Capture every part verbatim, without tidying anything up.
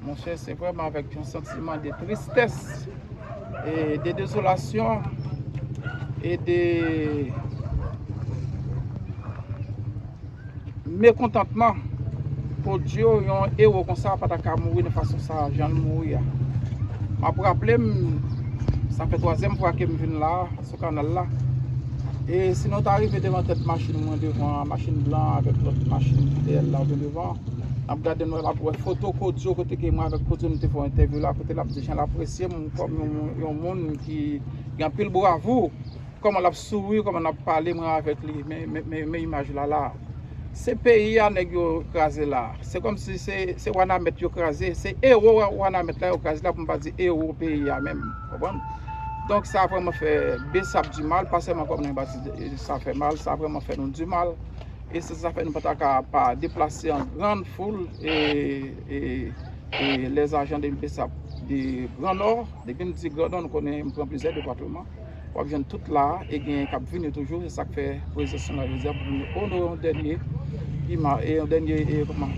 Monchè, se vrèman avèk yon santiman de tristès e de dezolasyon e de mekontantman. Kodyo, yon ewo konsa pa ta ka mouri nan fason sa, jan l mouri a. M ap raple m, sa fè twazyèm fwa ke m vin la, sou kanal la. E si nou ta rive devan tèt machin mwen devan, machin blan avèk lòt machin ki dèyè l la oubyen devan, n ap gade, nou ap wè foto Kodyo, kote ke mwen avèk Kodyo nou te fè yon entèvyou la, kote l ap di jan l apresye m kòm yon, yon moun ki gen anpil bravou, kòman l ap souri, kòman n ap pale, mwen avèk li, men, men, men, men imaj la la. Se peyi a nèg yo kraze la. Se kòmsi se, se Wanament yo kraze, se ewo Wa-, Wanament la yo kraze la, pou m pa di ewo peyi a menm, konprann? Donk sa vrèman fè Besap di mal, pa sèlman kòm nan Batis, sa fè mal, sa vrèman fè nou di mal. E se sa fè nou pa ta ka pa deplase an grann foul e, e, e lèzajan de Besap de Gran Nò. Depi m di Gran Nò, nou konnen m pran plizyè depatman. W ap jwenn tout la a, e gen k ap vini toujou. Se sa k fè prezans nou la jodi a pou vin onore yon dènye ima-, e yon dènye, e, kòman,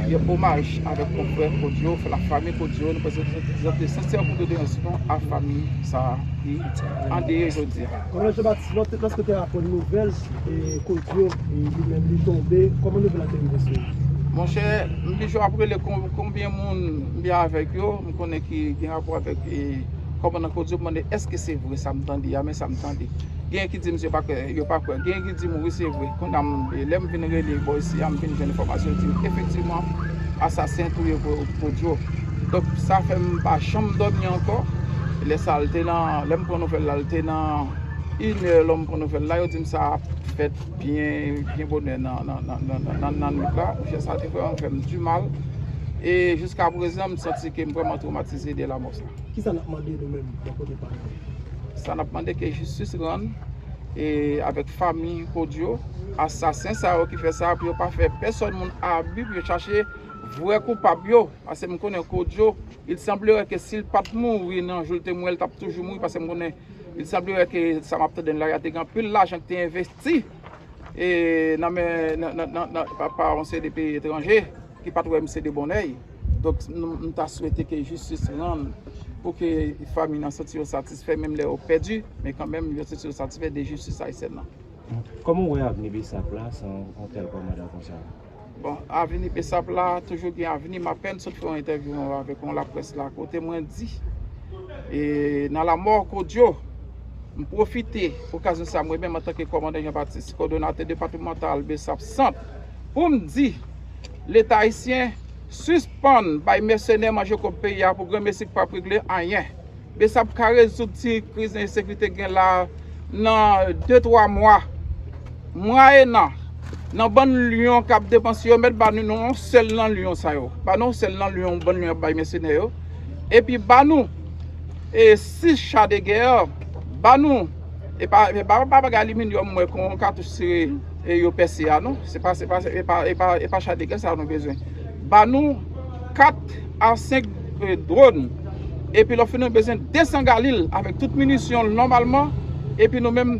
yon omaj avèk konfrè Kodyo, fè la fanmi Kodyo. Nou prezante sensè kondoleyansyon a fanmi sa a ki andeye jodi a. Kòmandè Jean Baptiste, lòt, lòske te aprann nouvèl, e, Kodyo, e, li menm li tonbe, kòman nouvèl la te rive sou ou? Monchè, m toujou ap rele kon-, konbyen moun m byen avèk yo, m konnen ki gen rapò avèk, e, kòmandan Kodyo, m mande èske se vre sa m tande a, men sa m tande. Gen ki di m yo pa kwè, yo pa kwè. Gen ki di m wi se vre. Kounye a m, e, lè m vin rele bò isi a, m vin jwenn enfòmasyon, yo di m efektivman asasen touye Ko-, Kodyo. Donk sa fè m pa janm dòmi ankò. Lè sa a l te nan, lè m pran nouvèl la, l te nan inè lè m pran nouvèl la, yo di m sa ap fèt byen, byen bonè nan, nan, nan nwit la. Monchè, sa te vrèman fè m di mal. E jiska prezan, m santi ke m vrèman twomatize de lamò sa. Kisa n ap mande nou menm bò kote pa nou? Sa n ap mande ke jistis rann, e avèk fanmi Kodyo, asasen sa yo ki fè sa, pou yo pa fè pèsòn moun abi, pou yo chache vrè koupab yo. Paske m konnen Kodyo, il semblerait que si l pa t mouri nan jou l te mouri, l t ap toujou mouri, paske m konnen, il semblerait que sa m ap tande la, y a te gen anpil lajan ki te envesti e nan men, nan, nan, nan, nan, pa, pa yon seri de peyi etranje ki pa t wè misye de bòn èy. Donk, nou, m ta swete ke jistis rann pou ke fanmi nan santi yo satisfè, menm lè yo pèdi, men kanmenm yo santi yo satisfè de jistis ayisyèn nan. Kòman w wè avni Besap la san yon tèl kòmandan konsa? Bon, avni Besap la, toujou gen avni. M apèn sot fè yon entèvyou avèk yon laprès la, kote mwen di, e, nan lamò Kodyo, m pwofite okazyon sa a, mwen menm antanke kòmandan Jean Baptiste, kòdonatè depatmantal Besap Sant, pou m di Leta ayisyen sispann bay mèsenè manje kòb peyi a pou granmesi k p ap regle anyen. Besap ka rezoud ti kriz ensekirite gen la nan de twa mwa, mwayenan, nan bann lyon k ap depanse yo, mèt ba nou, nou yon sèl nan lyon sa yo. Ba nou yon sèl nan lyon, bann lyon y ap bay mèsenè yo. Epi ba nou, e, sis cha de gè, ba nou, e pa, e pa, pa bagay aliminyòm, mwen, kon katouch tire, e, yo pèse a, non. Se pa, se pa, e pa, e pa, e pa cha de gè sa nou bezwen. Ba nou kat a senk, e, dwòn. Epi lòt fini, nou bezwen de san galil avèk tout minisyon l nòmalman. Epi nou menm,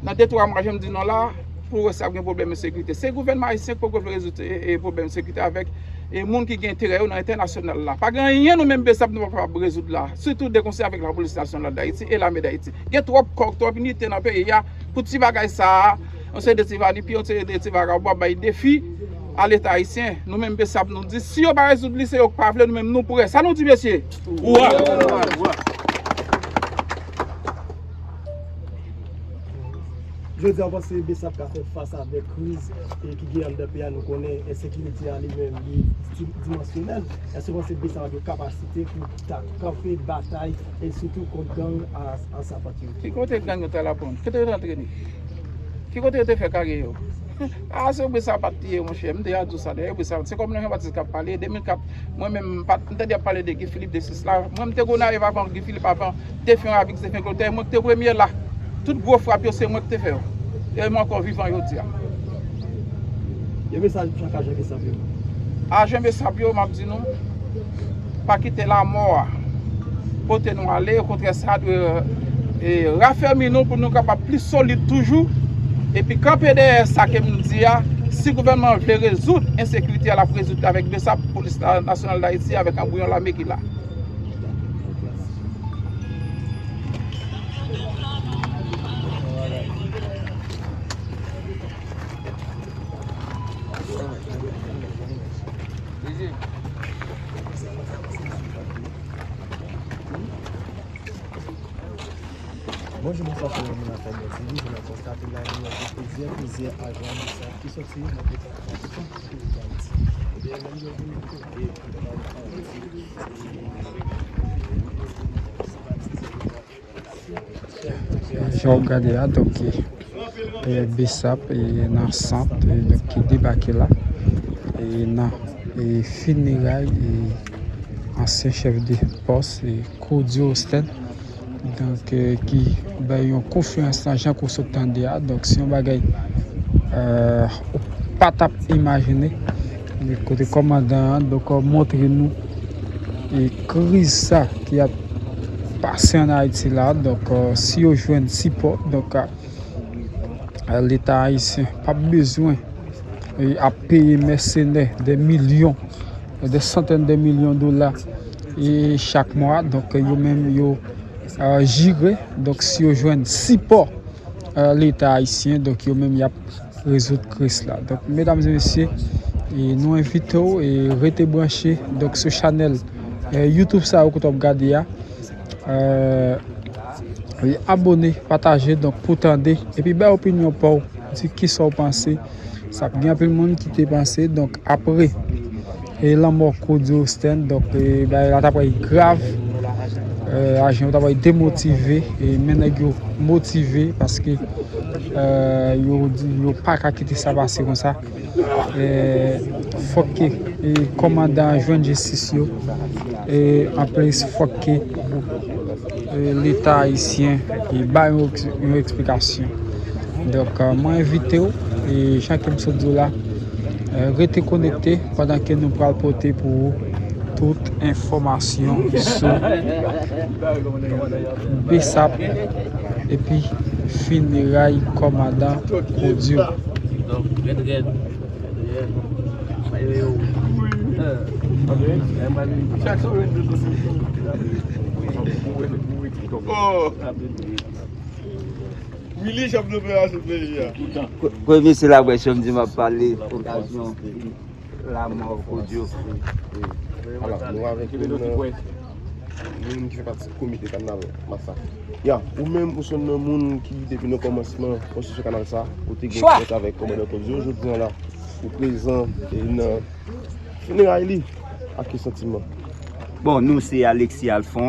nan de twa mwa, jan m di nou la, pou wè si ap gen pwoblèm ensekirite. Se gouvènman ayisyen ki poko vle rezoud, e, e, pwoblèm ensekirite avèk, e, moun ki gen enterè yo nan entènasyonal la. Pa gen anyen nou menm Besap nou pa kapab rezoud la. Sitou de konsèy avèk Lapolis Nasyonal d Ayiti e Lame d Ayiti. Gen twòp kòk, twòp inite nan peyi a pou ti bagay sa a. Yon seri de ti vanipi, yon seri de ti vagabon ap bay defi a Leta ayisyen. Nou menm Besap nou di, si yo pa rezoud li, se yo k pa vle, nou menm nou prè. Sa nou di, mesye? Jodi a, w panse Besap ka fè fas avèk kriz, e, ki gen anndan peyi a? Nou konnen ensekirite a li menm, li di-, dimansyonèl. Èske w panse Besap ap gen kapasite pou ta kanpe batay, e sitou kont gang a, a sapat yo? Ki kote gang yo t al aprann? Kote yo t antrene? Ki kote yo te fè karyè yo? A, se Besap t ye, monchè. M te a di w sa, dayè, Besap. Se kòm Jean Baptiste k ap pale. De mil kat, mwen menm, m pa t, m tande y ap pale de Guy Philippe, de sis la. Mwen, m te Gonayiv avan Guy Philippe, avan Defen Ravik, Defen Klotè. Mwen ki te premye la. Tout gwo frap yo, se mwen ki te fè yo. E m ankò vivan jodi a. Yon mesaj pou chak ajan Besap yo. Ajan Besap yo, m ap di nou, pa kite lamò a pote nou ale. Okontrè, sa dwe, e, rafèmi nou pou nou kapab pli solid toujou. Epi kanpe dèyè sa ke m di a, si gouvènman an vle rezoud ensekirite a, l ap rezoud avèk BSAP, Polis Nasyonal d Ayiti, avèk anbouyon lame ki la. Bonjou, bonswa, tout moun nan Fènwa T V. Jan nou konstate la, nou wè gen plizyè, plizyè ajan BSAP ki sòti nan depatman Ayiti. Ebyen, menm yo vin kote Jan w gade a, donk, e, BSAP, e, nan sant, e, donk, ki debake la, e, nan, e, fineray, e, ansyen chèf de pòs, e, Claudio Ostène, donk, e, ki bay yon konferans nan jan ke w sot tande a, donk, se yon bagay, e, ou pa t ap imajine, e, kote kòmandan an, donk, montre nou, e, kriz sa ki ap pase ann Ayiti la, donk, e, si yo jwenn sipò, donk, e, Leta ayisyen p ap bezwen, e, ap peye mèsenè de milyon, de santèn de milyon dola, e, chak mwa, donk, yo menm yo, e, jire, donk, si yo jwenn sipò, e, Leta ayisyen, donk, yo menm y ap rezoud kriz la. Donk, medam e mesye, e, nou envite w, e, rete branche, donk, sou chanèl, e, YouTube sa yo kote w ap gade a. E, e, abone, pataje, donk, pou tande, epi bay opinyon pa w, di kisa w panse. Sa gen anpil moun ki te panse, donk, apre, e, lanmò Claudio Ostène, donk, e, bagay la ta pral grav, e, ajan yo ta pral demotive, e, men nèg yo motive, paske, e, yo di yo pa ka kite sa pase konsa. E, fòk ke, e, kòmandan an jwenn jistis yo. E, anplis, fòk ke, e, Leta ayisyen, e, bay yon, yon eksplikasyon. Donk, e, mwen envite w, e, jan ke m sot di w la, e, rete konekte pandan ke nou pral pote pou ou tout enfòmasyon sou BSAP epi fineray kòmandan Claudio. Oh! Willy, chèf de operasyon peyi a. Premye se la près, m di m ap pale okazyon lanmò Claudio. Alò, nou avèk youn nan moun ki fè pati komite kanal Masak. Ya, ou menm, ou se youn nan moun ki depi nan kòmansman konstriksyon kanal sa, ou te gen kont avèk kòmandan Claudio. Jodi a la, ou prezan, e, nan fineray li. Ak ki santiman? Bon, nou se Alexis Alphonse.